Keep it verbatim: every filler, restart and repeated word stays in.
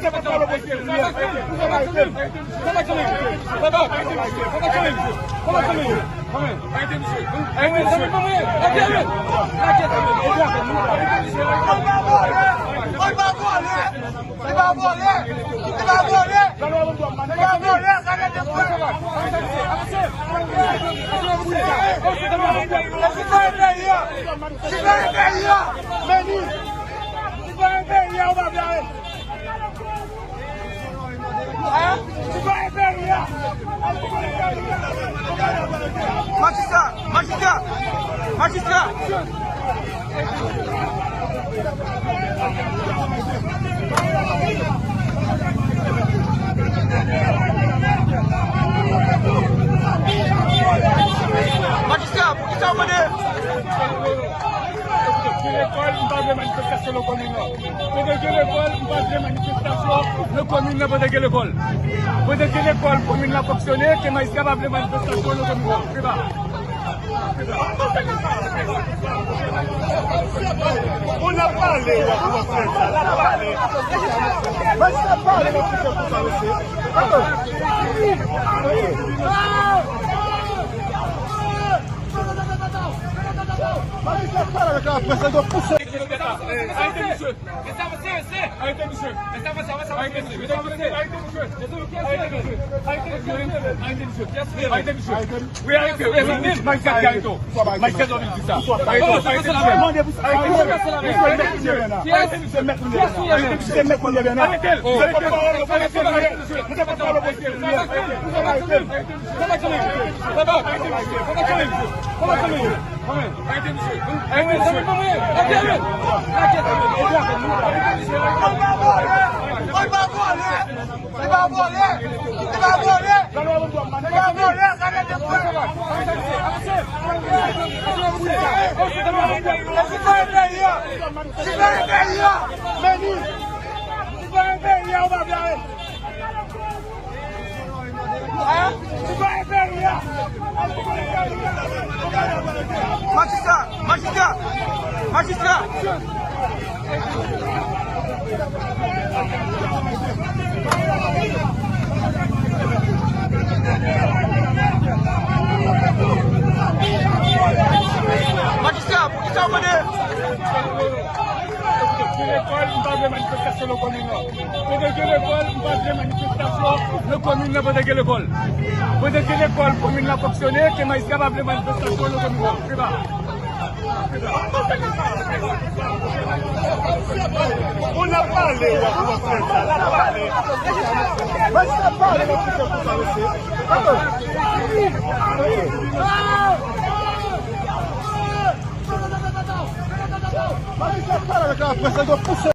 Misye pa pale pou serye. Misye pa pale. Misye pa pale. Misye pa pale. Li pa vòlè! Li pa vòlè! Li pa vòlè! Sa gen de pwen! Sitwayen peyi a! Sitwayen peyi a! Meni! Sitwayen peyi a, ou pa vle ale! Majistra! Majistra! Majistra! Majistra, poukisa w mande? Kote gen lekòl, m pa vle manifestasyon nan komin nan. Kote gen lekòl, m pa vle manifestasyon nan komin nan kote gen lekòl. Kote gen lekòl, komin nan fonksyone, ke majistra pa vle manifestasyon nan komin nan. Se pa. Ou n ap pale, w ap, w ap fè sa, n ap pale. Majistra pale, n ap fè pou sa, mesye. Arete misye! Arete misye! Arete misye! Arete misye! Arete misye! Arete misye! Wi, arete, wi, wi, wi, majistra ki arete w. Majistra ki di sa. Arete w, arete misye. Arete misye! Arete misye! Arete misye! Arete misye! Arete l! Arete l! Arete l! Majistra! Majistra! Majistra! Majistra, poukisa w mande? Kote gen lekòl, m pa vle manifestasyon nan komin nan. Kote gen lekòl, m pa vle manifestasyon nan komin nan kote gen lekòl. Kote gen lekòl, komin nan fonksyone, ke majistra pa vle manifestasyon nan komin nan. Se pa. Ou n ap pale, w ap, w ap fè sa, n ap pale. Majistra pale, n ap fè pou sa, mesye. Majistra pale avèk laprès, yo pouse.